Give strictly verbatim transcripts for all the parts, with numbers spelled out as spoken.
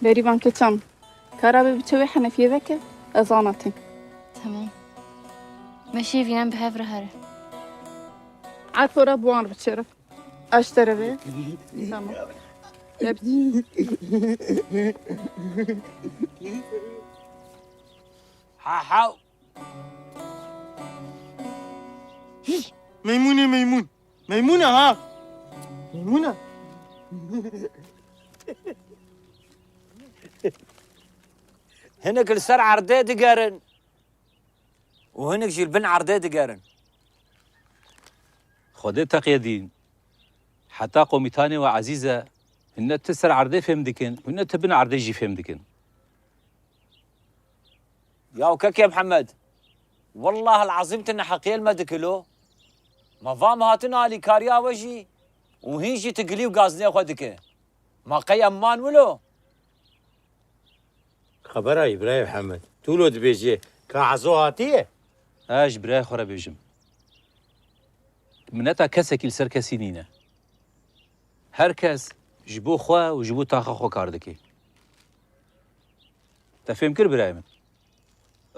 Berîvan keçan, kara bê biçe wê henefiyê veke, ez anatîm. Tamam. Me şêvînan bi hev re here. Erfora bi wan re biçêre. Eştere vê. Tamam. Yep. Ha ha. Meymûnê meymûn. Meymûn e ha. Meymûn e. Hinek li ser erdê digerin û hinek jî li bin erdê digerin. Xwedê teqiyê dîn. Heta komîtanê we ezîz e, hûn ne ti ser erdê fêm dikin, hûn ne ti bin erdê jî fêm dikin. Yaw kekê Mihemed, wellah el-ezîm tu neheqiyê li me dikilo. Ma va em hatin alîkariya we jî û hîn jî tu gilî û gazinê xwe dike. Ma qey em man wilo? Xebera wî birayê Mihemed. Tu wilo dibêjê ka Ezo hatiye? Ez ji birayê xwe re bêjim. Mineta kesekî li ser kesî nîne. Her kes ji bo xwe û ji bo taxa xwe kar dike. Te fêm kir birayê min?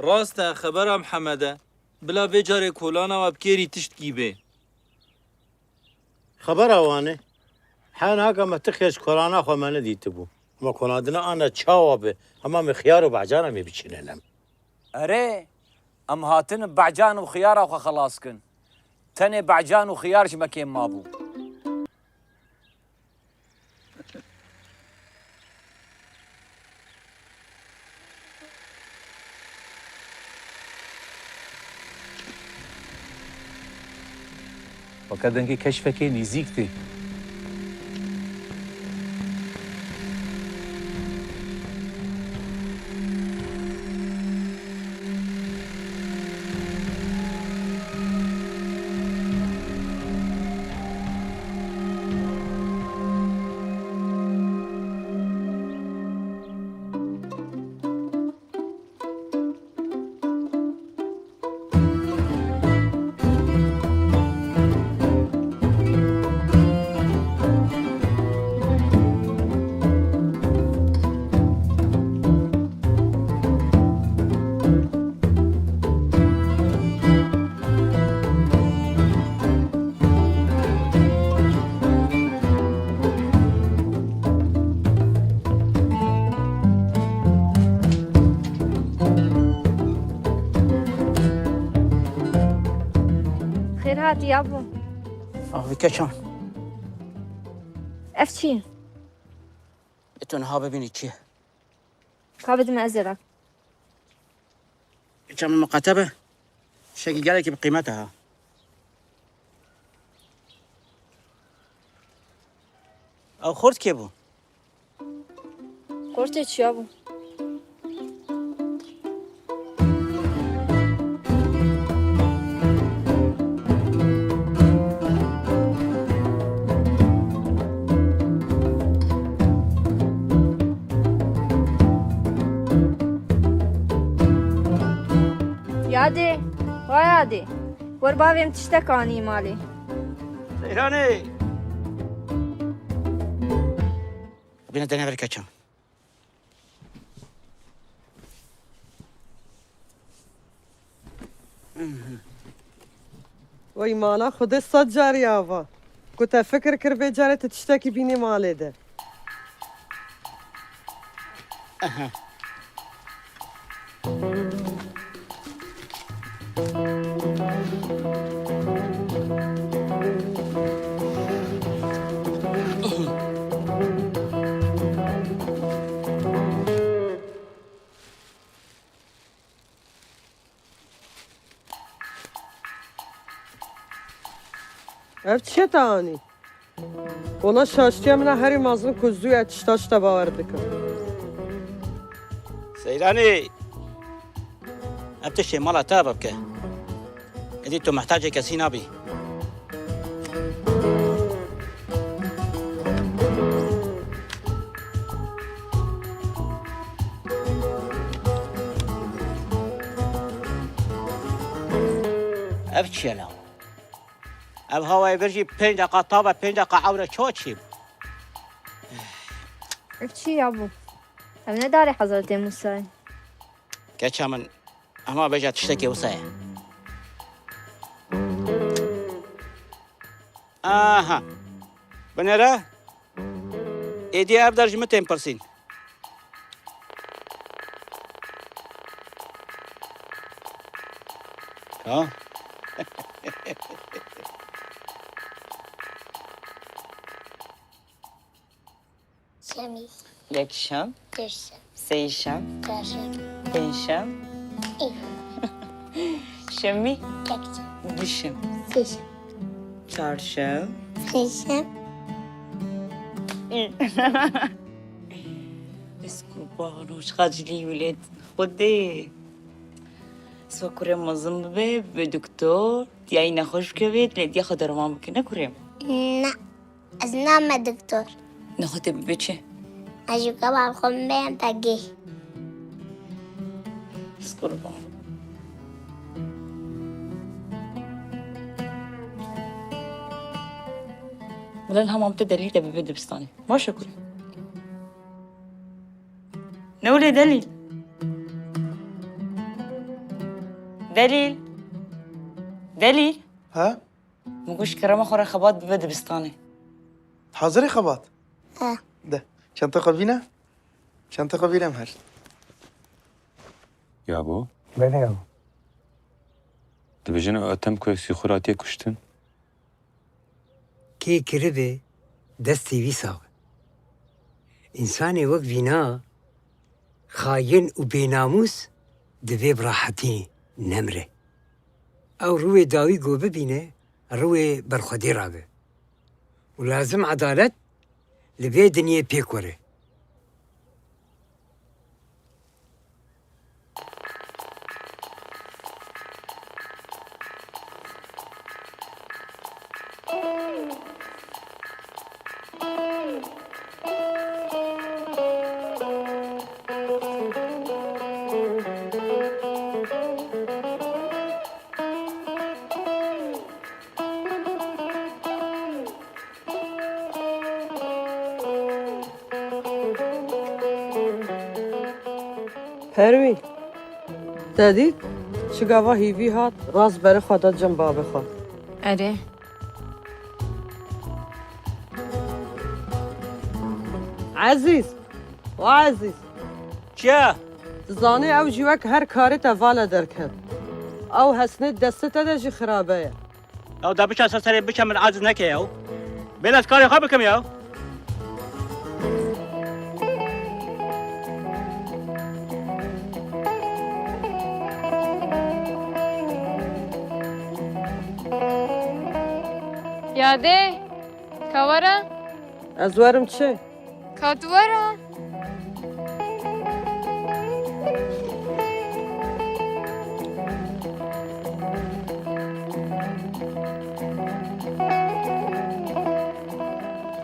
Rast e, xebera Mihemed e. Bila vê carê kolana we bi kêrî tiştkî bê. Xebera wan e. Hena ka me ti xêr ji kolana xwe me nedîtibû. Ma koladina ana çawa be, hema me xiyar û becan em ê biçîne lem. Erê, em hatin becan û xiyara xwe xelas kin. Tenê becan û xiyar ji me kêm mabû. Weke dengê keşfekê nêzîk tê. Xêr hatî yabo. Avê keçan. Ev çi ye? E tu niha bibînî çi ye? Ka bidime ez ê ra. Çem miqete be. Tiştekî gelekî bi qîmet e ha. Ew xort kê bû? Xortê çiya bû. Yadê, va Yadê, wer bavê min tiştek anî malê. Seyranê. Bîne dene ver keçan. Wey mala Xwedê sed carî ava. Ku te fikir kir vê carê tu tiştekî bînî malê de. Aha. Ev çi ye te anî? Wela şaştiya min a herî mezin ku zû ye tişta ji te bawer dikim. Seyranê, ev tiştê mala te eve bike. Êdî tu mihtacê kesî nabî. Ev çi ye la? Ev hawayê vir jî pênc deqa tav e, pênc deqa ewre çawa çî? Ev çi ya bû? Ev ne darê Hezretê Mûsa ye. Keça min, hema bêje tiştekê wisa ye. Aha. Binêre. Êdî ev dar ji min tên pirsîn. Ha? Şemî. Yekşem. Duşem. Sêşem. Çarşem. Pênşem. Şemî. Yekşem. Duşem. Sêşem. Çarşem. Pênşem. Ez qurban û xacilî wî lê Xwedê. Sva kurê mezin bibe, bibe doktor, diyayî nexweş bikeve, lê diya xwe derman bike, ne kurê min? Na. Ez name doktor. Nexwe tê bibe çi? Ez ji kebab xwe bêm pegê. Ez qurban. Bila hema te delîl de bibe dibistanê. Baş e kurê. Ne wile Delîl? Delîl. Delîl. Ha? Min got ji kerema xwe re xebat bibe dibistanê. Hazirî xebat? He. De. Çanta xwe bîne. Çanta xwe bîne em her. Yabo? Belê yabo. Dibêjin ew Etem ku Sîxur hatiye kuştin? Kê kiribe, destê wî sax be. Însanê wek vîna, xayin û bênamûs divê bi rahetî nemre. Ew rûyê dawî ku bibîne, rûyê berxwedê rabe. Û lazim edalet li vê dinyê pêk were. Perwîn, te dît? Çi gava hîvî hat, rast berê xwe da cem babê xwe. Erê. Ezîz, o Ezîz. Çi ye? Dizanî ew jî wek her karê te vale derket. Ew hesnê destê te de jî xirabe ye. Ew da biçe ser serê biçe min aciz neke ya. Bêle ez karê xwe bikim ya. Yadê, ka were? Ez werim çi? Ka tu were.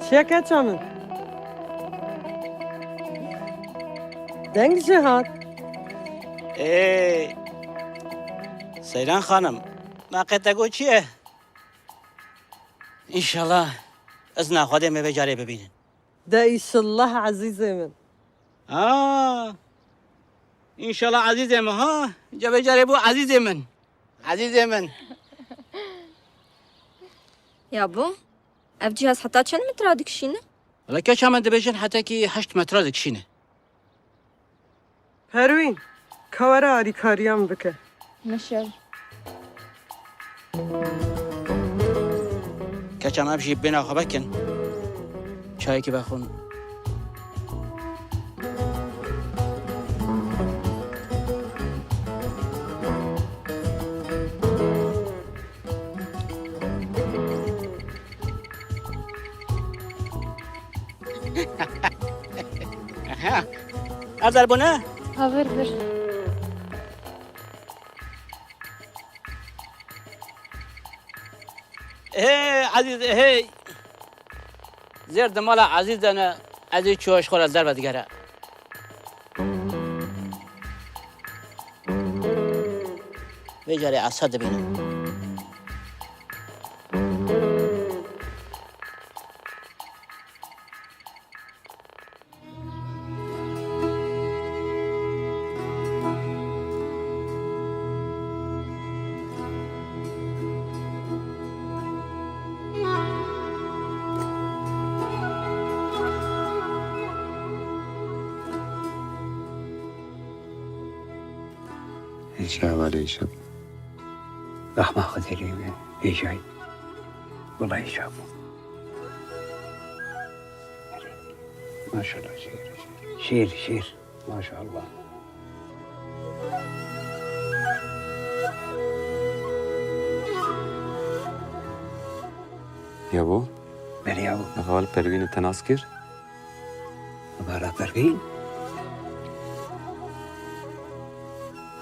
Çi ye keça min? Deng jê hat. Ê, Seyran xanim, me qe te got çi ye? Înşallah izna Xwedê me vê carê bibînin. De îşillah ezîzê min. Ha. Înşallah ezîzê min ha. Ca vê carê bû ezîzê min. Ezîzê min. Ya bo, ev cihaz heta çend metra dikişîne? Wele keça min dibêjin hetekî heşt metra dikişîne. Perwîn, ka were alîkariya min bike. Meşe. Keça me ev jî bêhna xwe vekin. Çayekî vexwin. Aha. Ev derbûne? Ha, vir, vir. Hey, Ezîz, hey. Zêr di mala Ezîz de ne, ez ê çû ji xwe re derve digere. Vê carê ez ser dibînim. Çawa lê şab. Rahma Xwedê lê be, hêjayî. Wela hêja bû. Maşallah, şêr, şêr. Şêr, şêr. Maşallah. Yabo? Belê yabo. Heval Pervînê te nas kir? Hevala Pervîn?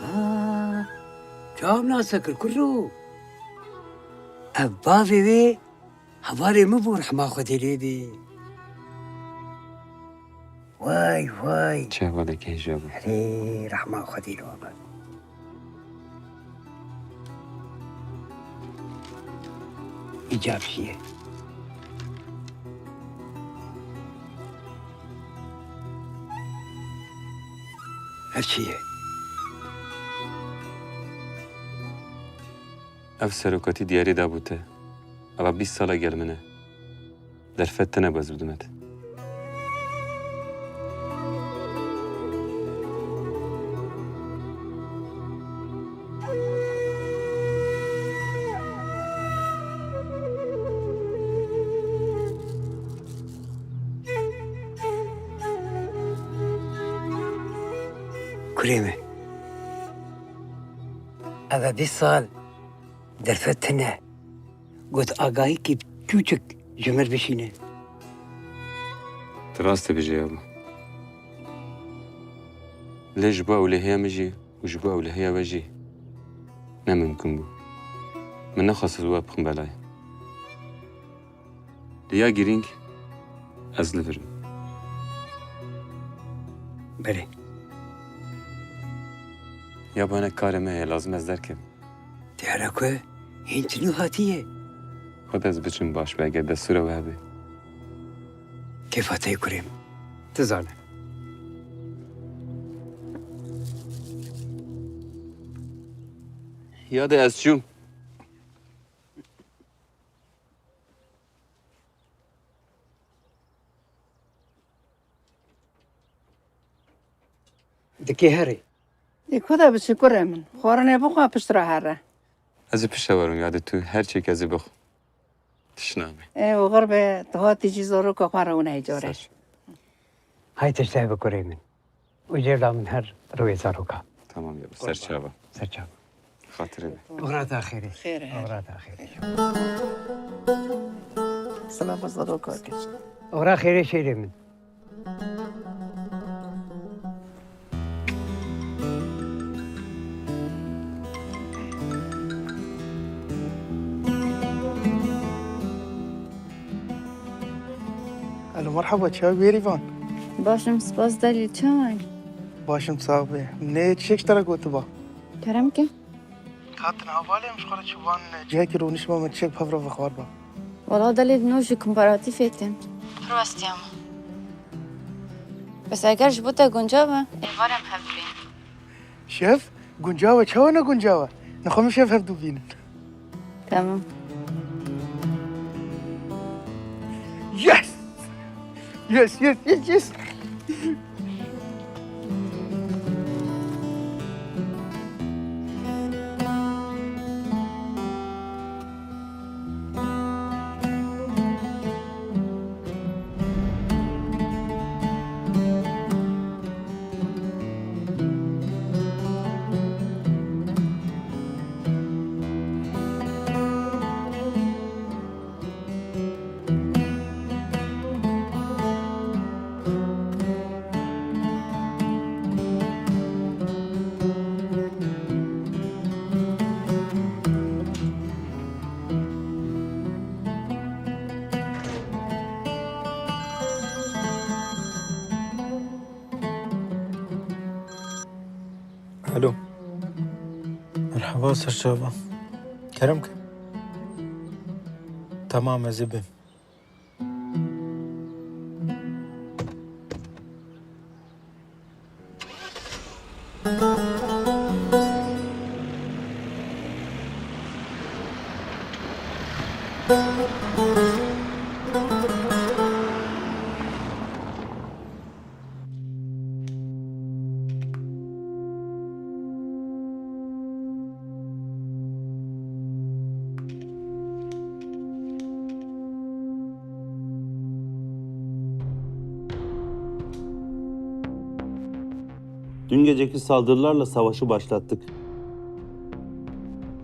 Ha, çawa nas kir, kurro? Ev bavê wê hevalê min bû, rehma Xwedê lê bê. Vay, vay. Çi hevaleke hêja bû. Erê, rehma Xwedê li we be. Îcab çi ye? Ev çi ye? Ev serokatî diyarî dabû te. Eva bîst sal e gel min e. Derfet tune bes bidime te. Kurê me. Eve bîst sal derfet tune. Got agahîkî çûçik ji mir bişîne. Tu rast dibêjî yabo. Lê ji bo ewlehiya min jî û ji bo ewlehiya we jî ne mimkun bû. Min nexwest ez we bixim belayê. Lê ya girîng ez li vir im. Belê. Yabo hinek karê me heye, lazim ez derkevim. Diyar e ku hîn tu nû hatiye. Xwedê ez biçim baş be eger destûra we hebe. Kêfa te yê kurê min. Tu zane. Ya de ez çûm. Dikê herê. Ê ku de biçi kurê min. Xwarinê bixwe piştre here. Ez ê piştre werim yadê tu her çêk ez ê bixwim. Tişt nabe. Ê oxir be tu hatî jî zaroka xwe re wine care. Ser çav. Hay tişt hebe kurê min. Û cêrda min her rûyê zaroka. Tamam ya, ser çava. Ser çava. Xatirê be. Oxira te xêrê. Xêr e. Oxira te xêrê. Silava zaroka kir. Oxira xêrê şêrê min. Alo, merhaba, çawa Bêrîvan? Baş im, spas Delîl, çawa yî? Baş im, sax be. Nê çek ji te re gotiba? Kerem ke. Hatin hevalê em ji xwe re çû van cihekî rûniştî me, me çek bi hev re vexwarba. Wela Delîl, nû ji komparatîfê tê. Pir westiya me. Bes eger ji bo te guncav e, êvar em hev bibînin. Şef, guncav e, çawa ne guncav e? Nexwe min şef hevdû bînin. Tamam. Yes! Yes, yes, yes, yes. Alo. Merhaba, ser çava. Kerem ke. Tamam, ez ê bêm. Dün geceki saldırılarla savaşı başlattık.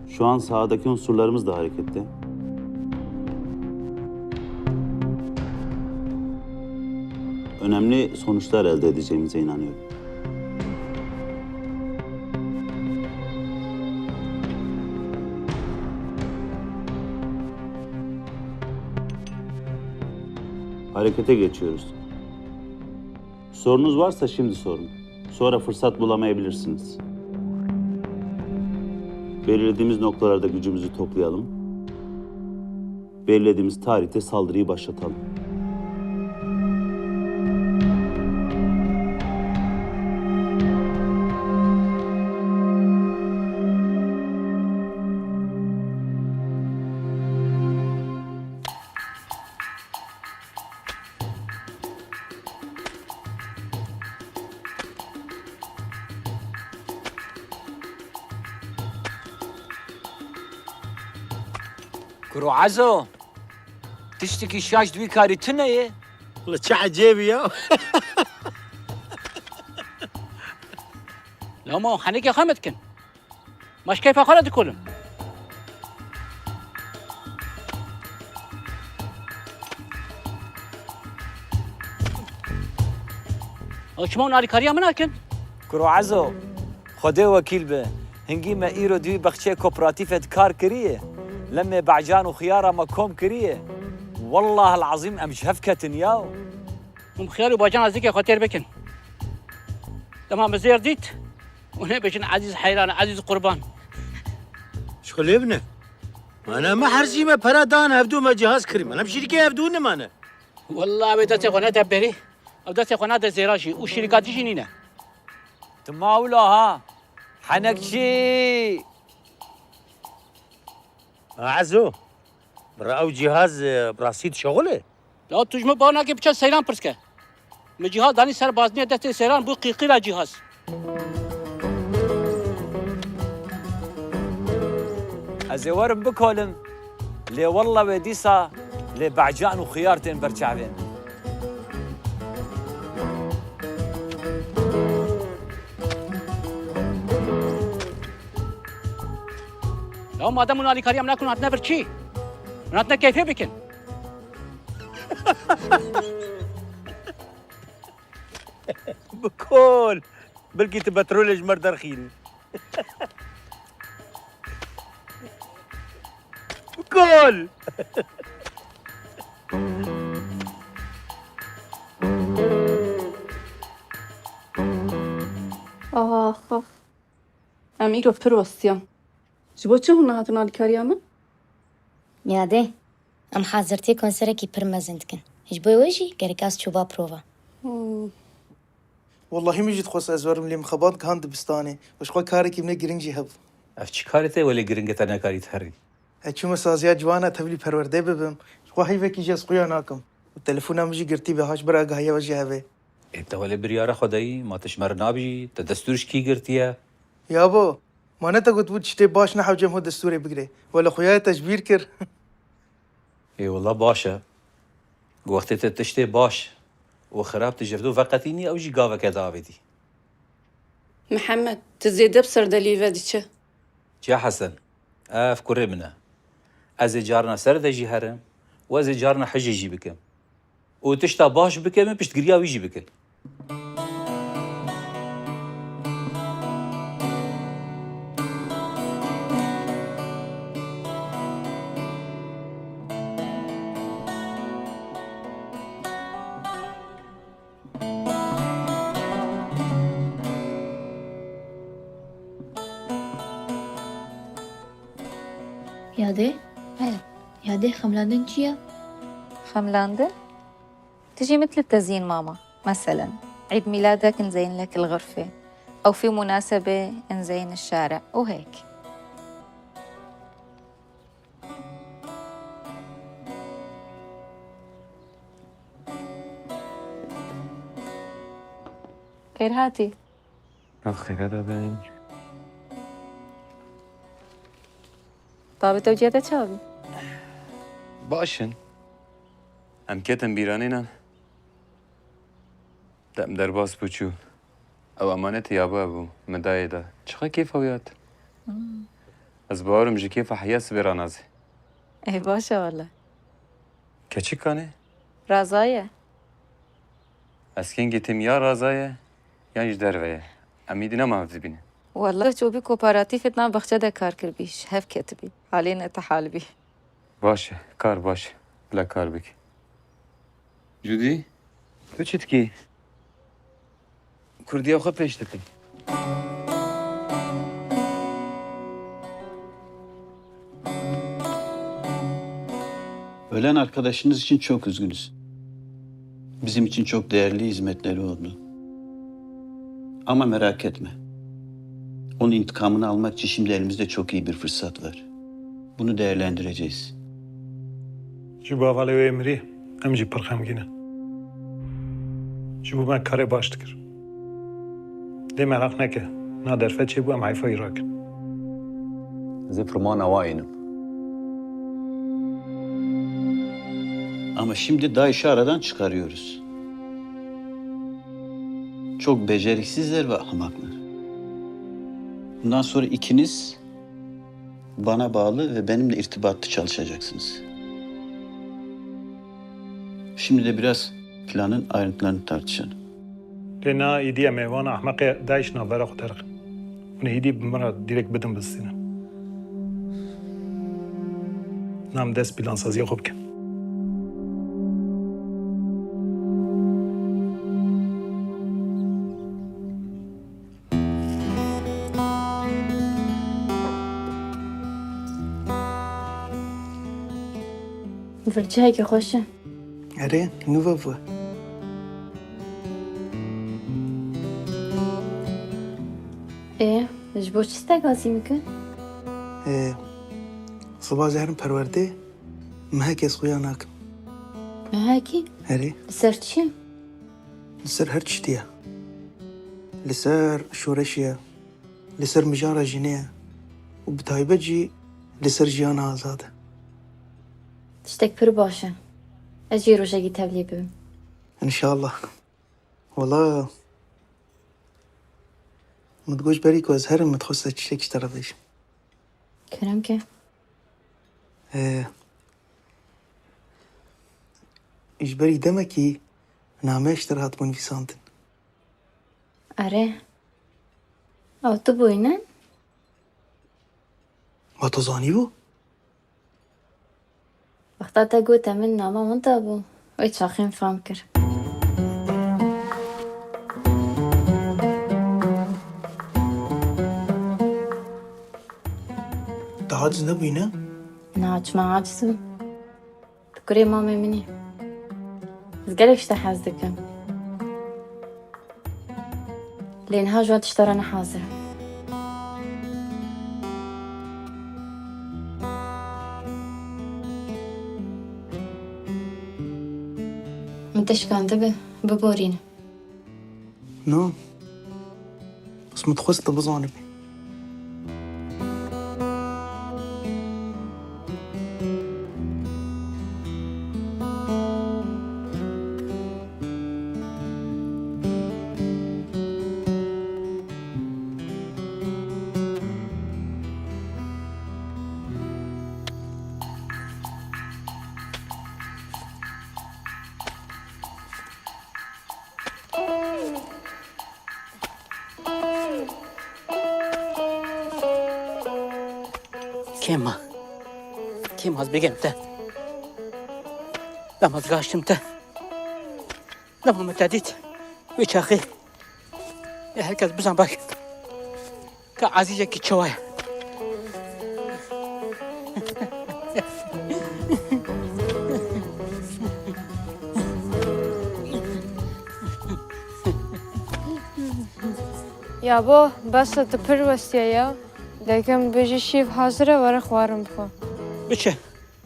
Şu an sahadaki unsurlarımız da harekette. Önemli sonuçlar elde edeceğimize inanıyorum. Harekete geçiyoruz. Sorunuz varsa şimdi sorun. Sonra fırsat bulamayabilirsiniz. Belirlediğimiz noktalarda gücümüzü toplayalım. Belirlediğimiz tarihte saldırıyı başlatalım. Kuro Ezo, tiştekî şaş di wî karî tune ye. Wele çi ecêbî ya. Lama henekê xwe me dikin. Ma ji keyfa xwe re dikolin. Ew çima hûn alîkariya min nakin? Kuro Ezo, Xwedê wekîl be. Hingî me îro di wî bexçeyê kooperatîfê de kar kiriye. Lemê becan û xiyara me kom kiriye. Wellahil ezîm em ji hev ketin yaw. Hûn bi xiyar û bacana zikê xwe têr bikin. Dema min zêr dît, û nebêjin Ezîz heyran, Ezîz qurban. Ji xwe lê bine. Mane me herzî me pere dan hevdû me cihaz kirî. Mane bi şirîkê hevdû nimane. Wallah, ew ê destê xwe nede berî, ew destê xwe nade zêra jî û şirîka dî jî nîne. Tu mawla ha. Henekçî. Ezo. Bira ew cihaz, e, bi rastî dişexulê? Ya tu ji min bar nake biçe seyran pirs ke. Min cihaz danî ser bazniyê destê seyran bû qîqîra cihaz. Ez ê werim bikolim, lê wella wê dîsa lê becan û xiyar tên ber çavên min. Ya madem hûn alîkariya min nakin, hûn hatine vir çi? Hûn hatine keyfê bikin. Bikol. Belkî tu petrolê ji me derxînî. Bikol. Ax, ax. Em îro pir westiyan. Ji bo çi hûn nehatin alîkariya min? Niyadê, em hazirtiyê konserekî pir mezin dikin. Ji bo wê jî gerek ez çûba prova. Hmm. Wellahî min jî dixwest ez werim, lê min xebat gihand dibistanê û ji xwe karekî min ê giring jî hebû. Ev çi karê te welê giring e te nekarî diherî? Ez çûme saziya ciwana tevlî perwerdê bibim. Ji xwe heyvekî jî ez xuya nakim. Û telefona min jî girtî be, haş bir agahiya we jî heve. Ê te welê biryara xwe dayî, ma tu ji me re nabijî, te destûr ji kî girtiye? Yabo, ma ne te gotibû tiştê baş nehewce em ho destûrê bigirê. Wele xuya te ji bîr kir. Ê wela baş e. Wextê te tiştê baş û xirab tu ji vir veqetînî, ew jî gaveke diavêtî. Mihemed, tu zêde bi serdelî ve diçe. Çiya Hesen, ev kurê min e. Ez ê carna ser de jî herim û ez ê carna hijê jî bikim. Û tişta baş bike min piştgiriya wî jî bikin. Yadê? He. Yadê, xemlandin çi ye? Xemlandin? Tijî mitl tezîn mama. Meselen, Eîd mîladek nzeyîn lek il xirfê. Ew fî munasebê nzeyîn şare û hêk. Xêr hatî. Ev xêre de bin. Babê te û ciya te çawa bî? Baş in. Em ketin bîranînan. Dem derbas bû çû. Ew emanetê yabo bû, min dayê da. Çiqa kêfa wî hat. Hmm. Ez bawerim ji kêfa heya sibê ranazê. Ê, baş e wele. Keçik anê? Razaye. Ez kengê têm ya razaye, yan ji derve ye. Em êdî nema hev dibînin. Wele çobî kooperatîfê di nav baxçe de kar kiribî, ji hev ketibî. Halê netehal bî. Baş e, kar baş e. Bila kar bike. Cudî, tu çi dikî? Kurdiya xwe pêş dikî. Ölen arkadaşınız için çok üzgünüz. Bizim için çok değerli hizmetleri oldu. Ama merak etme. Onun intikamını almak için şimdi elimizde çok iyi bir fırsat var. Bunu değerlendireceğiz. Ji bo hevalê wê mirî, em jî pir xemgîn in. Ji bo me karê baş dikir. Lê meraq neke, na derfet çêbû, em heyfa wî rakin. Ez ê firmana wa înim. Ama şimdi DAEŞ'i aradan çıkarıyoruz. Çok beceriksizler ve ahmaklar. Bundan sonra ikiniz bana bağlı ve benimle irtibatlı çalışacaksınız. Şimdi de biraz planın ayrıntılarını tartışalım. Lê niha êdî em ê vana ehmeqê DAEŞ navbera xwe derxin. Hûn ê êdî bi min re dîrek bidin bistînin. Niha em dest plansaziya xwe bikin. Vir cihekî xweş e. Erê, nû ve bû. Ê, ji bo çi stegazî mikin? Ê, siba ez herim perwerdê, mehekê ez xuya nakim. Mehekî? Erê. Li ser çi? Li ser her tiştî ye. Li ser şoreşê ye. Li ser mijara jinê ye. Û bi taybet jî li ser jiyana azad e. Tiştek pir baş e. Ez jî rojekî tevlî bibim. Înşallah. Wela min digot ji berî ku ez herim, min dixwest ez tiştekî ji te re bêjim. Kerem ke. Ee, ji berî demekî nameya ji te re hatibû nivîsandin. Erê. Ew tu bûyî ne? Ma tu zanîbû? Wexta te gote min nama winda bû, wê çaxê min fam kir. Tu aciz nebûyî ne? Na, çima aciz bim? Tu kurê mamê min î. Ez gelek ji te hez dikim. Lê niha ji wan tişta re ne hazir im. Min te şikandibe, biborîne. No. Bes min dixwest tu bizanibî. Kêm ma. Kêm ma ez bêgenim te. Dema ez gaştim te. Dema min te dît. Wê çaxê. Ê her kes bizan bak. Ka Ezîzekî çawa ye? Yabo, bes e, tu pir westiye ya. Dayika min bêjî şîv hazir e, were xwarin bixwe. Biçe.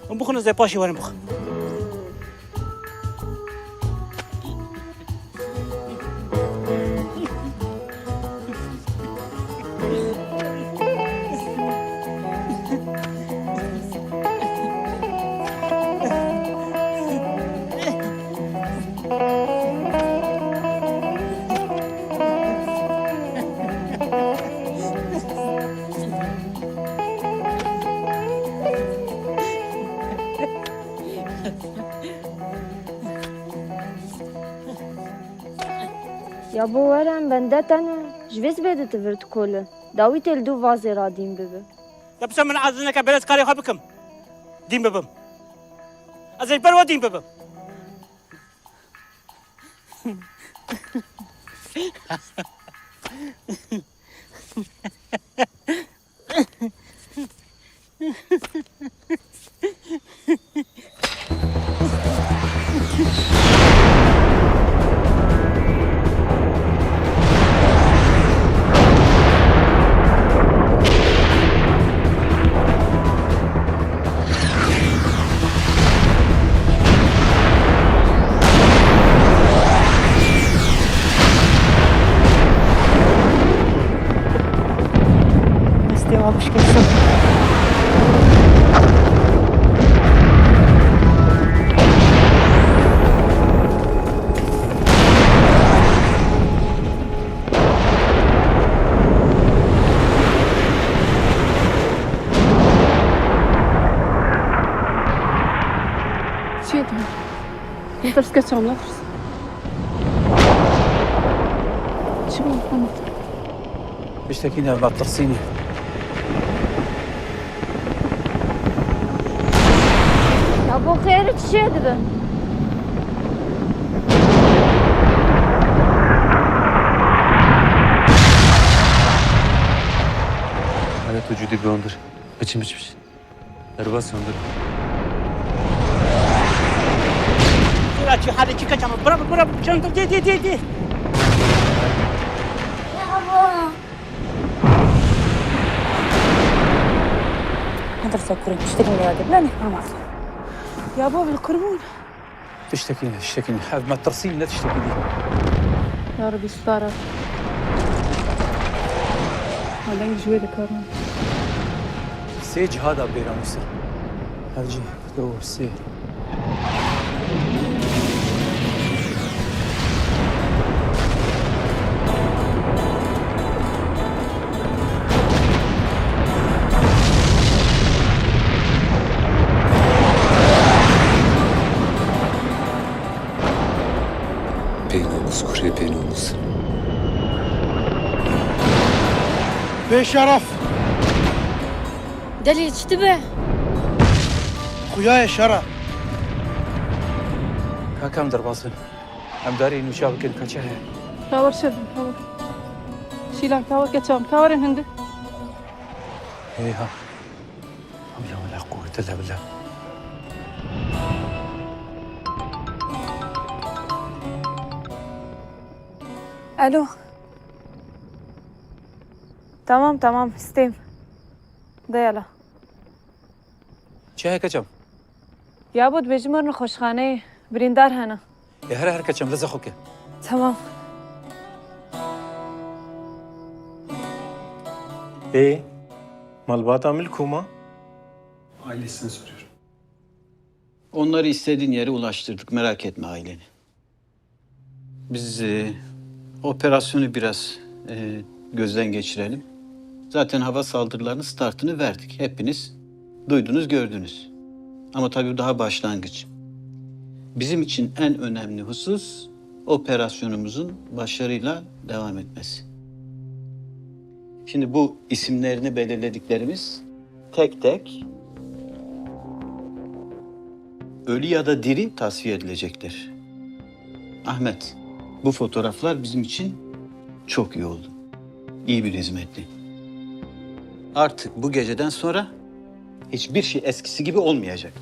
Hûn bixwin, ez ê paşê werim bixwim. Ya bo were em bende te ne. Ji vê sibê de tu vir dikolin. Dawî tê li dû vazê re dîn bibe. Ya bisa min ez neke berê ez karê xwe bikim. Dîn bibim. Ez ê ji ber we dîn bibim. Destê wa bişkêşim. Çi ye? Netirs, keçam, netirs. Çi bû Mihemed? Tiştekî ne, me tirsînî. Ya bo xêr, çi çê dibe? Hele tu cudî bi hundir. Biçin, biçin, biçin. Derbas hundir. Bira çi halê çi kaçama. Bira, bira, bira, çanta, de, de, de, de. Hundir, sekurê, tiştekî ne ya, de, bira, ne, tamam. Ya bo, bil kurbûn. Tiştekî ne, tiştekî ne. Ev metirsî ne tiştekî dî. Ya Rebî, star e. Ma deng ji wê dikarim. Sê cihada bêra Mûsê. Hevcî, do, sê. Pênamûs, kurê pênamûs. Bêşeref! Delîl çi dibe? Xuya ye şer e. Kaka em derbas bin. Em darê nûça bikin, kaçe heye? Ka wer şer bin, ka wer. Şîlan, ka wer, keçam, ka werin hindi. Hey ha. Hewle wela quwwete illa billah. Alo. Tamam, tamam, histêm. De yala. Çi heye keçam? Ya bo dibêjim werin nexweşxaneyê, birîndar hene. Ê here here keçam, leze xwe ke. Tamam. Ê, malbata min li ku ma? Ailesine soruyorum. Onları istediğin yere ulaştırdık, merak etme aileni. Biz, e, operasyonu biraz, e, gözden geçirelim. Zaten hava saldırılarının startını verdik. Hepiniz duydunuz, gördünüz. Ama tabii bu daha başlangıç. Bizim için en önemli husus operasyonumuzun başarıyla devam etmesi. Şimdi bu isimlerini belirlediklerimiz tek tek ölü ya da diri tasfiye edilecektir. Ahmet, bu fotoğraflar bizim için çok iyi oldu. İyi bir hizmetti. Artık bu geceden sonra hiçbir şey eskisi gibi olmayacak.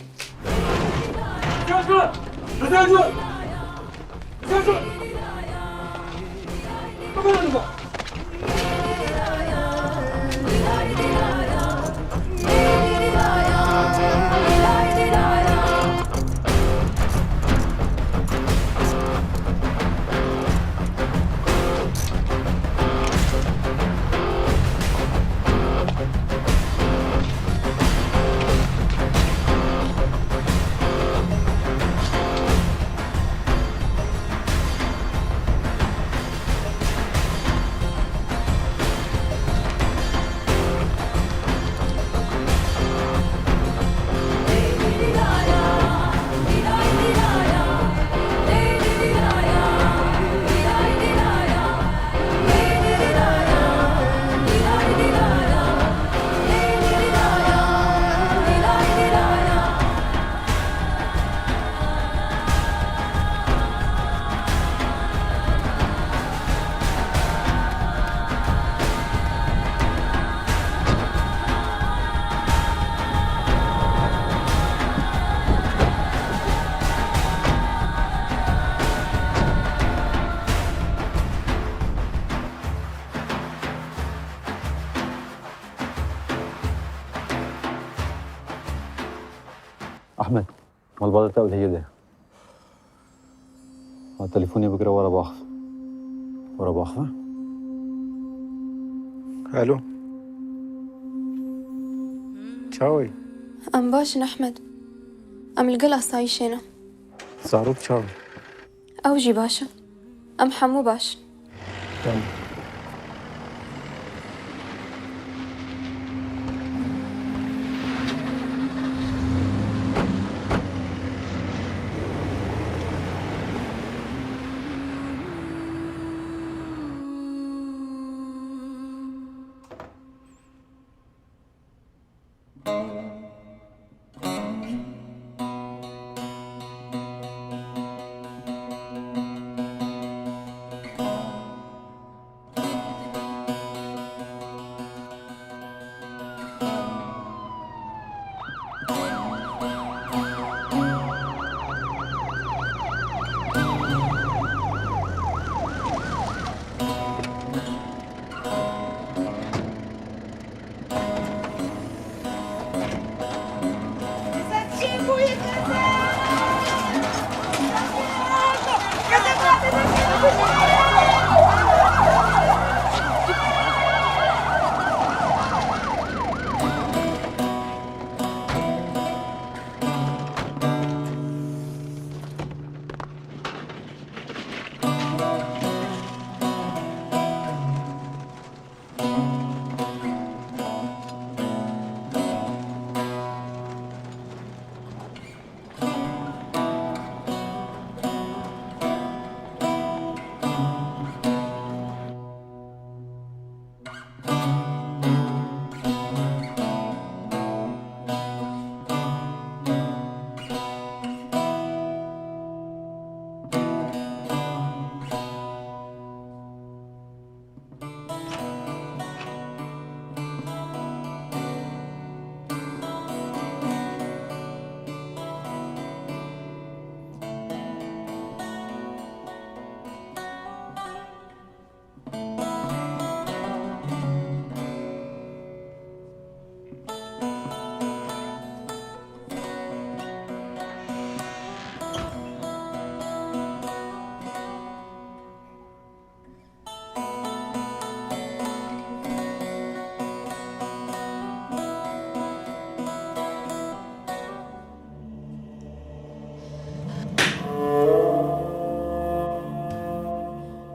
Malbata te ew li hêdî. Ha, telefonê bigire were baxif. Were baxif. Alo. Çawa yî? Em baş in Ehmed. Em li gel asayîşê ne. Zarok çawa? Ew jî baş e. Em hemû baş in. Tamam.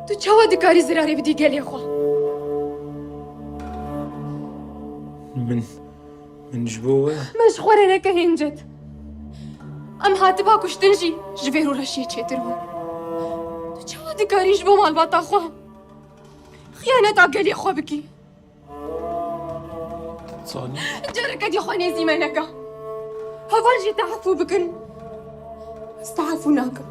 Tu çawa dikarî zirarê bidî gelê xwe? Min, min ji bo we. Me ji xwe re neke hêncet. Em hatiba kuştin jî ji vê rûreşiyê çêtir bûn. Tu çawa dikarî ji bo malbata xwe xiyaneta gelê xwe bikî? Zanî. Careke dî xwe nêzî me neke. Heval jî tehefû bikin. Ez tehefû nakim.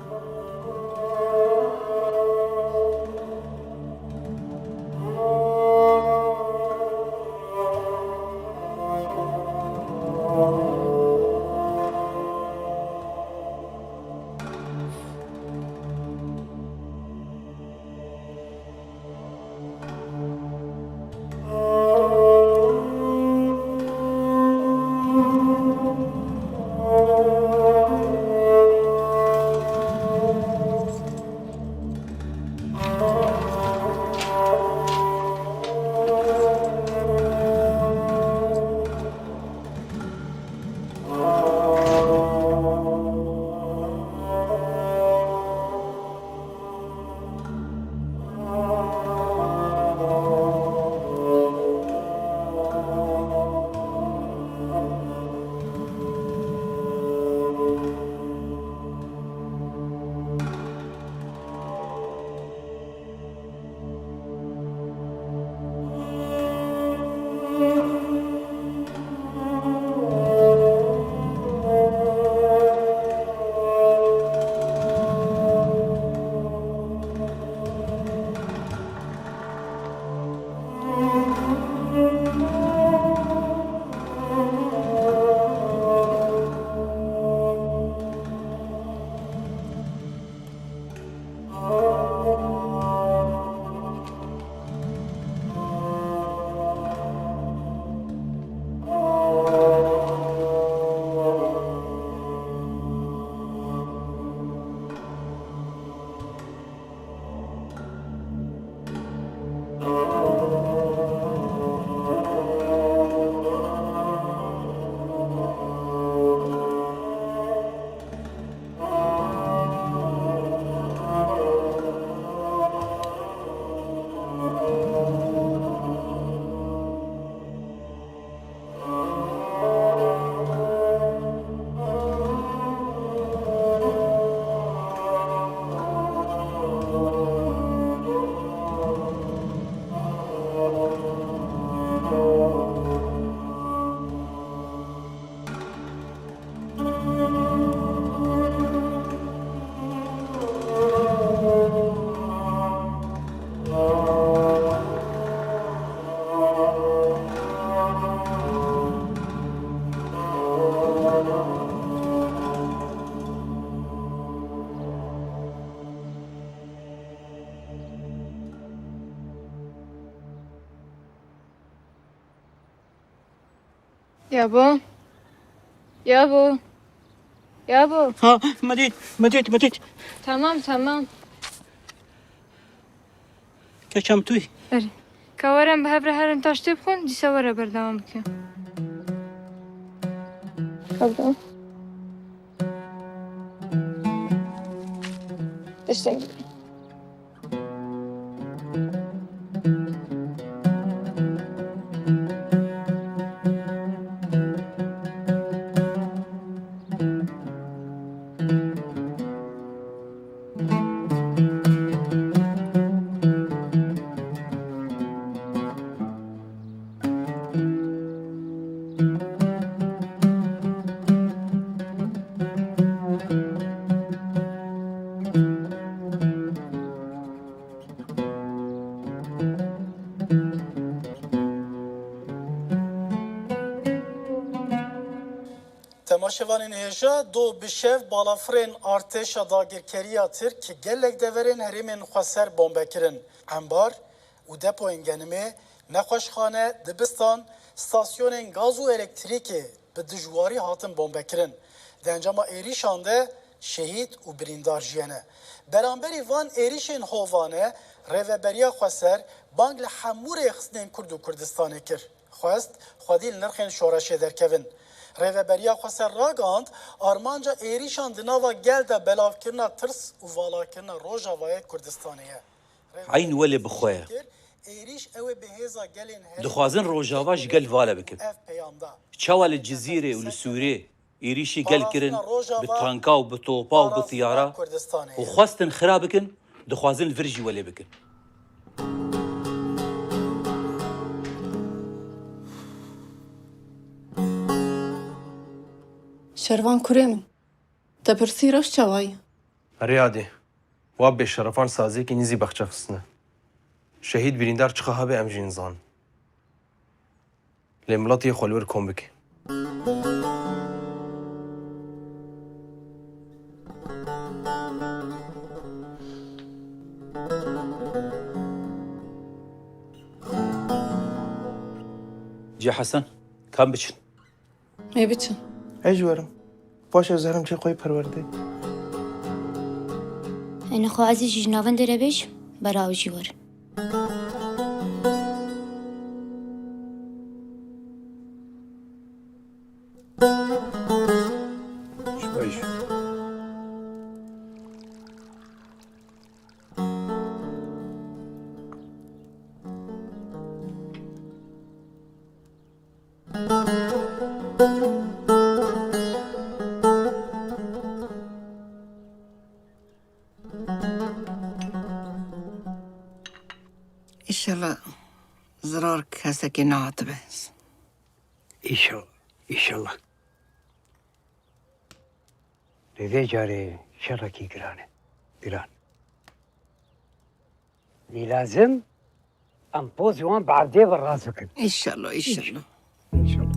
Yabo. Yabo. Yabo. Ha, Medît, Medît, Medît. Tamam, tamam. Keçem tûy. Erê. Ka werin bi hev re herin taştê bixwin, dîsa were berdewam bikin. Pardon. Teşekkür. Temaşevanên hêja, do bi şev balafirên artêşa dagirkeriya Tirk gelek deverên herêmên xweser bombe kirin. Embar û depoyên genimê, nexweşxane, dibistan, stasyonên gaz û elektrîkê bi dijwarî hatin bombekirin. Di encama êrîşan de şehîd û birîndar jî hene. Beramberî van êrîşên hovane, Rêveberiya Xweser bang li hemû rêxistinên Kurd û Kurdistanê kir. Xwest xwedî li nirxên şoreşê derkevin. Rêveberiya Xweser ragihand, armanca êrîşan di nava gel de belavkirina tirs û valakirina Rojavayê Kurdistanê ye. Eyn welê bi xwe ye. Dixwazin Rojava ji gel vala bikin. Çawa li Cizîrê û li Sûrê êrîşî gel kirin, bi tanka û bi topa û bi tiyara, û xwestin xira bikin, dixwazin li vir jî welê bikin. Şervan kurê min. Te pirsî reş çawa ye? Erê adê. Wa bêşerefan saziyekî nîzî bexçe xistine. Şehîd birîndar çiqa habe em jî nizanin. Lê miletî yê xwe li wir kom bike. Cî Hesen, kam biçin? Ê biçin. Ez jî werim. Paş ez herim çê xwe yê perwerdeyê. Ê nexwe ez ê jî ji navendê re bêjim, bera ew jî werin. Ji xwe jî. Îşellah zirar kesekê nehatibe. Îşellah, îşellah. Lê vê carê şerekî giran e. Giran. Lê lazim em pozê wan bi erdê ve rast bikin. Înşallah, înşallah. Înşallah.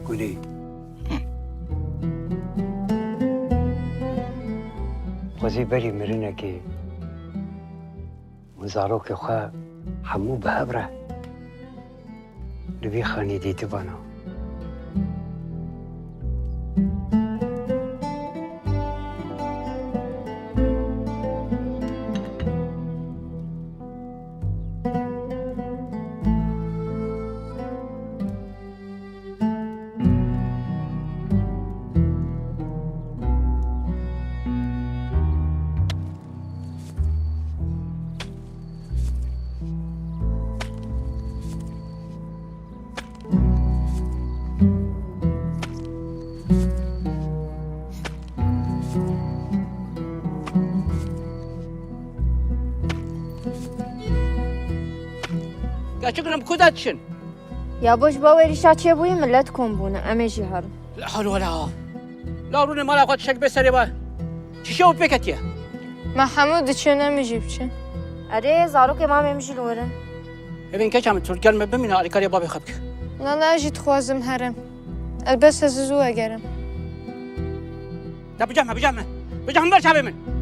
Guney. Xwezî berî mirinekê min zarokê xwe hemû bi hev re li vî xanî dîtibana. Keçik, em ku de diçin? Ya bo ji bo êrîşa çêbûyî milet kom bûne, em ê jî herin. La hawle wela. Da rûnê mala xwe tişek bê serê we. Çi şew pê ketiye? Me hemû diçin, em jî biçin. Erê, zarokê mamê min jî li wir in. Evên keça min, tu gel me bimîne, alîkarî babê xwe bike. Na, na, ez jî dixwazim herim. Ez bes ez zû vegerim. De bicah me, bicah me. Bicah me ber çavê min.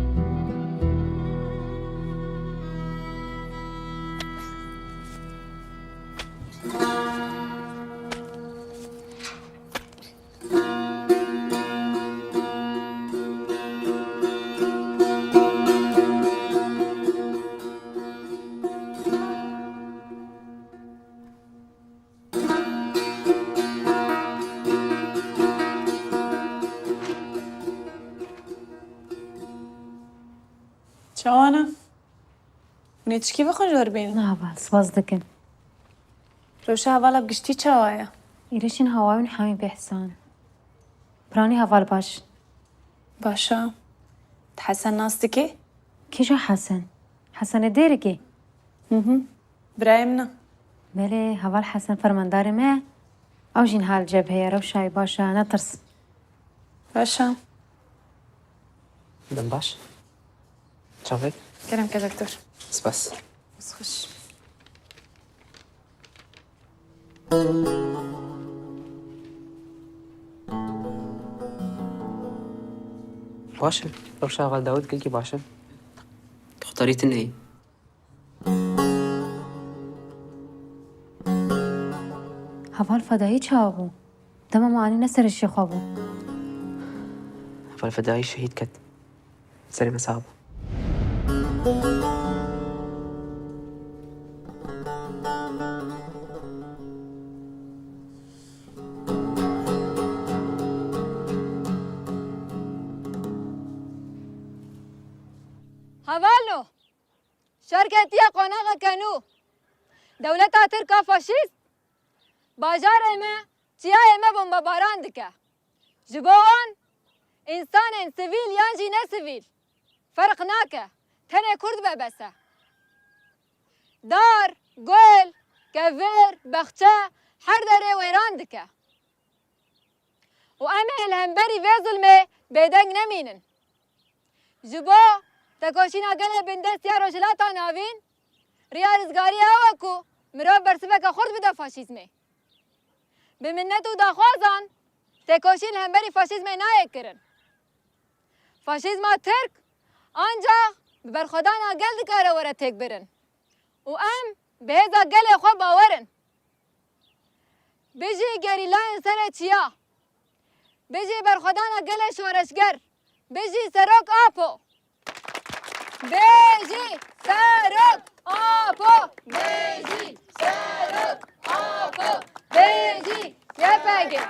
Çawa ne? Hûn ê tişkî vexwin ji wir bênin? Na heval, spas dikim. Rewşa hevala bi giştî çawa ye? Îro jîn hewayên hemî bêhsan. Piranî heval baş. Baş e. Tu Hesen nas dikî? Kîja Hesen? Hesenê Dêrikê? Hı hı. Birayê min e. Belê, heval Hesen fermandarê me ye. Ew jî niha li cebheyê ye, rewşa wî baş e, netirs. Baş e. Dem baş. Çavê. Kerem ke doktor. Spas. Dest xweş. Baş e. Rewşa heval Dawid gelkî baş e. Doktorî tune ye. Heval Fedayî çawa bû? Dema me anî ne ser hişê xwe bû. Heval Fedayî şehîd ket. Serê me sax be. Hevalno, şer ketiye qonaxeke nû. Dewleta Tirk a faşîst bajarê me, çiyayê me bombebaran dike. Ji bo wan, însanên sivîl yan jî ne sivîl, ferq nake, tenê Kurd be bes e. Dar, gul, kevir, bexçe, her derê wêran dike. Û em ê li hemberî vê zilmê bêdeng nemînin. Ji bo tekoşîna gelê bindest ya Rojhilata Navîn, riya rizgariyê ew e ku mirov bersiveke xurt bide faşîzmê. Bi minnet û daxwazan tekoşîn li hemberî faşîzmê nayê kirin. Faşîzma Tirk ancax bi berxwedana gel dikare were têkbirin û em bi hêza gelê xwe bawer in. Bijî gerîlayên serê çiya! Bijî berxwedana gelê şoreşger! Bijî Serok Apo! Bijî Serok Apo! Bijî Serok Apo! Bijî Y P G!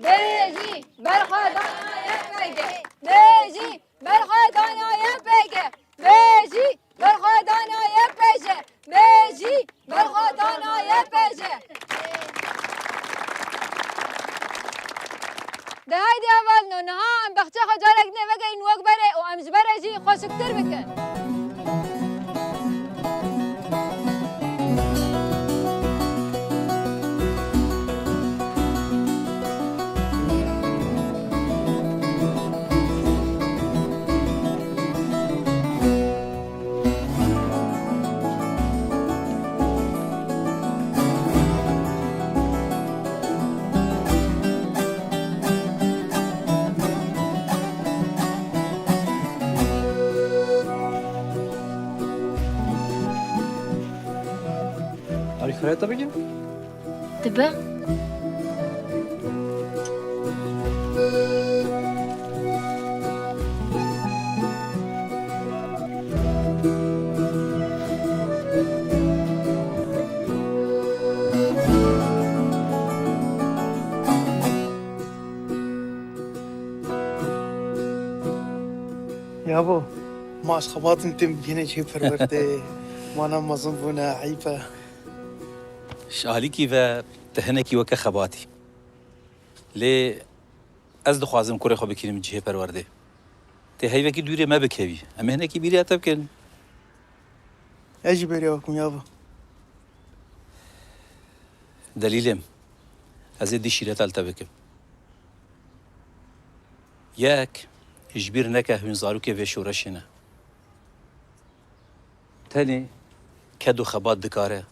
Bijî berxwedana Y P G! Bijî berxwedana Y P G! Bijî berxwedana Y P G! Bijî berxwedana Y P G! De haydî hevalno, niha em bexçê xwe carek dinê vegerîn wek berê û em ji berê jî xweşiktir bikin. Alîkariyê te bigî? Dibe. Yabo, ma ez xebatim têm gihîne cihê perwerdeyê. Mana mezin bûne, eyb e. Ji alîkî ve tu hinekî weke xebatî. Lê ez dixwazim kurê xwe bikînim cihê perwerdê. Tê heyvekî dûrê me bikevî. Em ê hinekî bîriya te bikin. Ez jî bêriya we bikim, yabo. Delîlê min. Ez ê dî şîreta li te bikim. Yek, ji bîr neke hûn zarokê vê şoreşê ne. Tenê ked û xebat dikare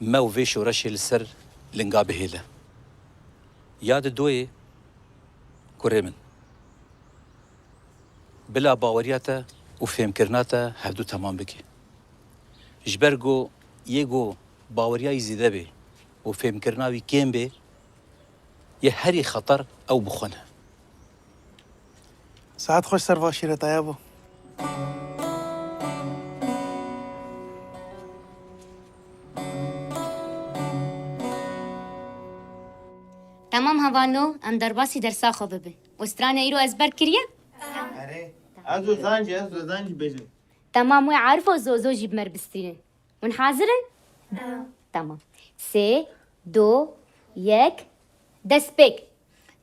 me û vê şoreşê li ser linga bihêle. Ya di doyê kurê min. Bila baweriya te û fêmkirina te hevdu temam bike. Ji ber ku yê ku baweriya wî zêde bê û fêmkirina wî kêm bê, yê herî xeter ew bi xwe ne. Saet xweş ser va şîreta ya bo. Temam hevalno, em derbasî dersa xwe bibin. Û stranê îro ezber kiriye? Erê. Ez û Zancî, ez û Zancî bêjim. Temam, wê Arif û Zozo jî bi me re bistînin. Hûn hazir in? Ew. Temam. Sê, du, yek, destpêk.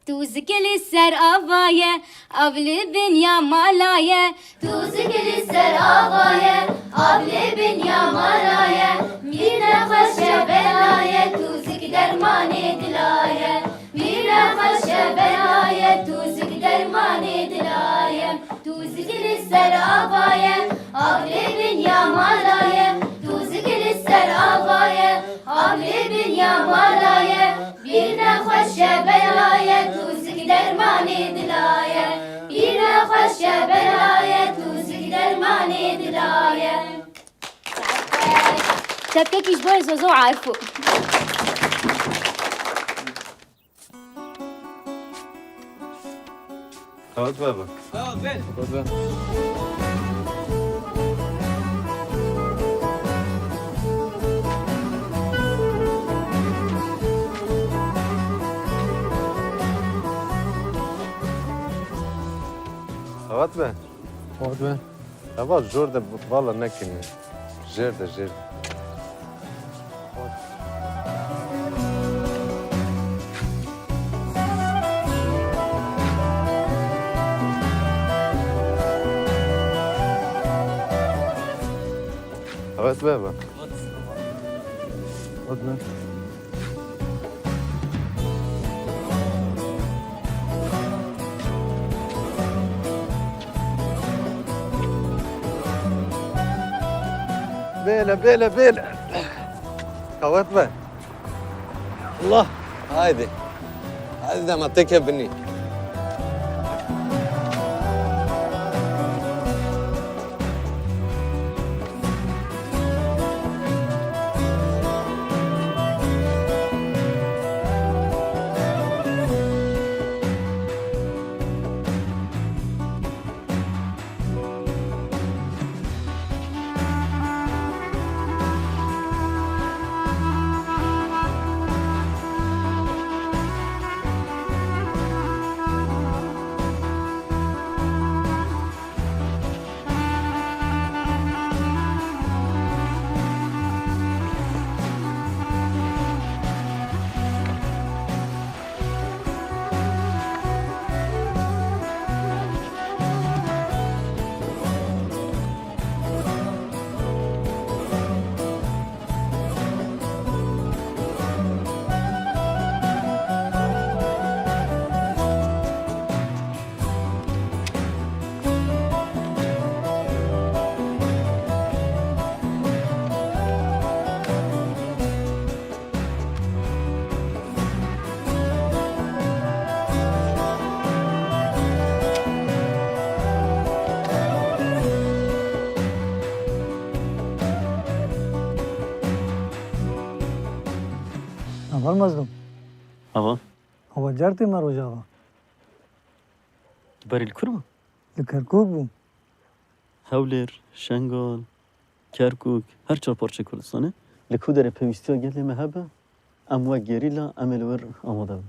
Tûzik li ser ava ye, av li bin ya mala ye. Tûzik li ser ava ye, av li bin ya mala ye. Mîr nexweş e bela ye, tûzik dermanê dila ye. Mîr nexweş e bela ye, tûzik dermanê dila ye. Tûzik li ser ava ye, av li bin ya mala ye. Tûzik li ser ava ye, av li bin ya mala ye. Mîr nexweş e bela ye, tûzik dermanê dila ye. Mîr nexweş e bela ye, tûzik dermanê dila ye. Çepkekî ji bo Zozo û Arifo. Qewet be baba. Qewet be. Qewet be. Qewet be. Eva jor de vala nekin. Jêr de, jêr de. Evet, baba. Evet, baba. Bêle, bêle, bêle. Qewet be. Allah. Haydi. Haydi dema teke binî. Heval Mazlûm. Heval. Heval, car tê me Rojava? Tu berî li kur bû? Li Kerkûk bûm. Hewlêr, Şengal, Kerkûk, her çar parçeyê Kurdistanê. Li ku derê pêwîstiya gelê me hebe, em wek gerîla, em ê li wir amade bin.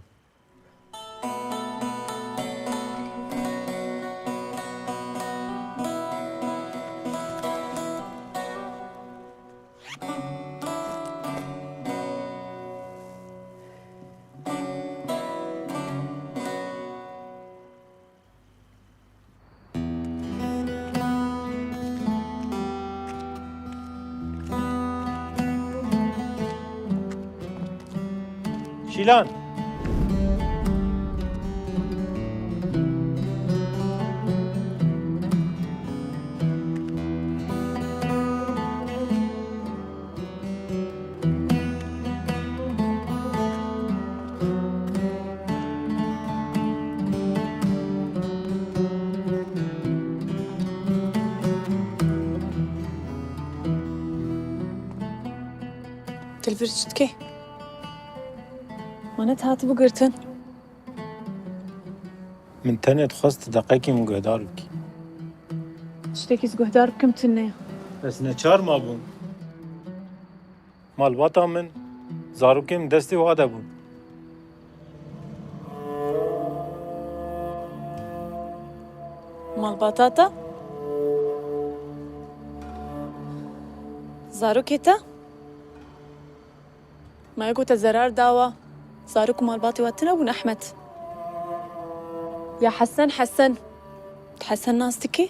Şîlan. Dilbir çi dike? Mane te hatibû girtin. Min tenê dixwest tu deqekî min guhdar bikî. Tiştekî ez guhdar bikim tune ye. Ez neçar mabûm. Malbata min, zarokên min destê wa de bûn. Malbata te? Zarokê te? Me got te zerar dawa. Zarok û malbatê we tune bûn Ehmed. Ya Hesen, Hesen. Hesen nas dikî?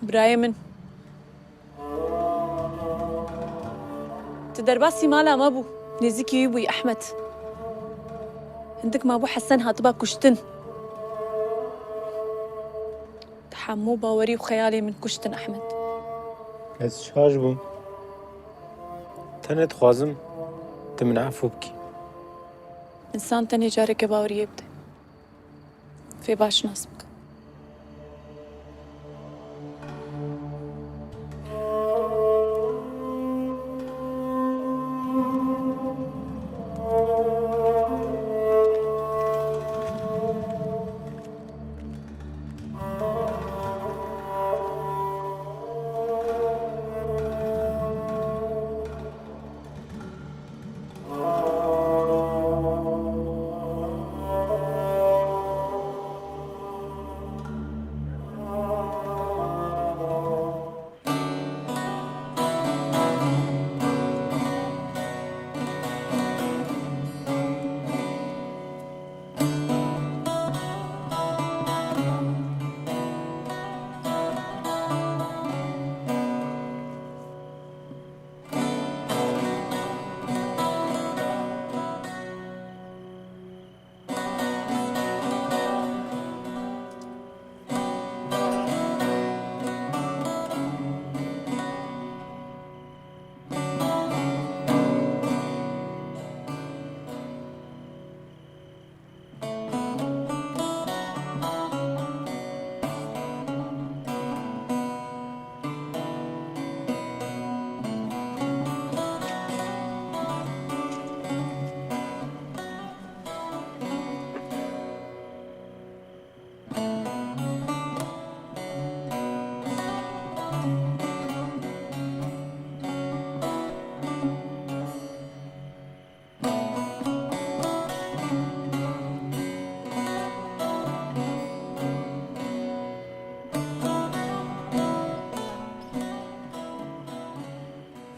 Birayê min. Tu derbasî mala me bû. Nêzîkî wî bûyî Ehmed. Hindik mabû Hesen hatiba kuştin. Hemû bawerî û xeyalê min kuştin Ehmed. Ez şaş bûm. Tenê dixwazim tu min efû bikî. Însan tenê careke baweriyê bide. Vê baş nas bike.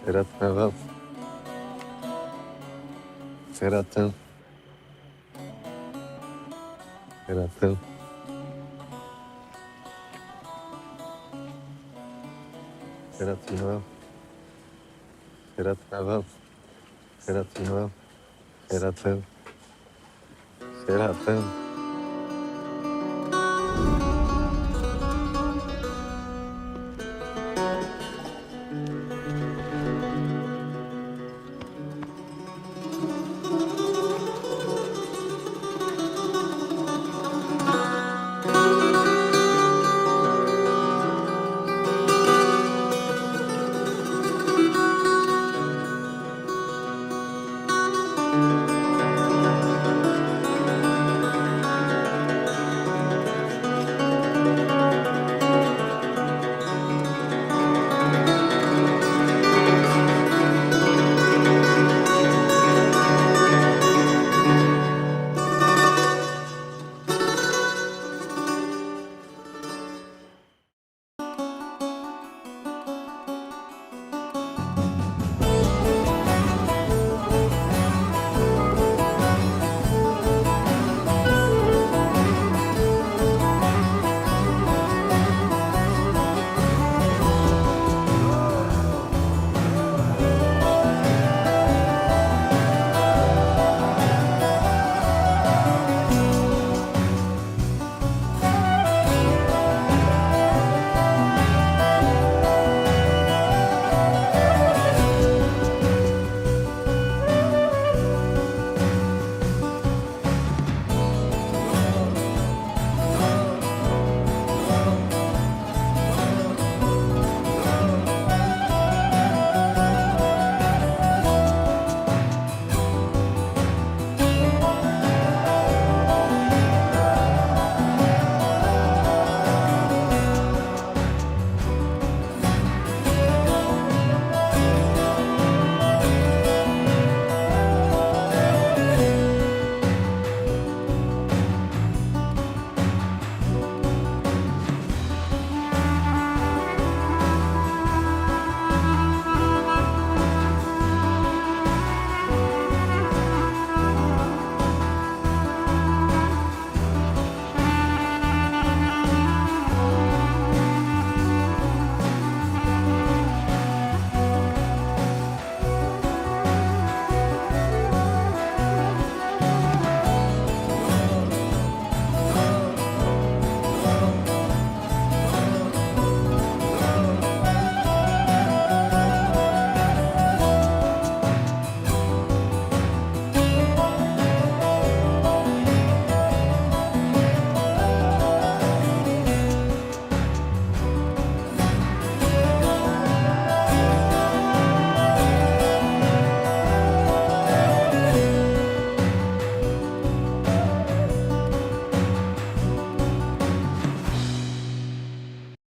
Xêrat me va. Xêrat in. Xêrat in. Xêrat in va. Xêrat me va. Xêrat in va. Xêrat in. Xêrat in.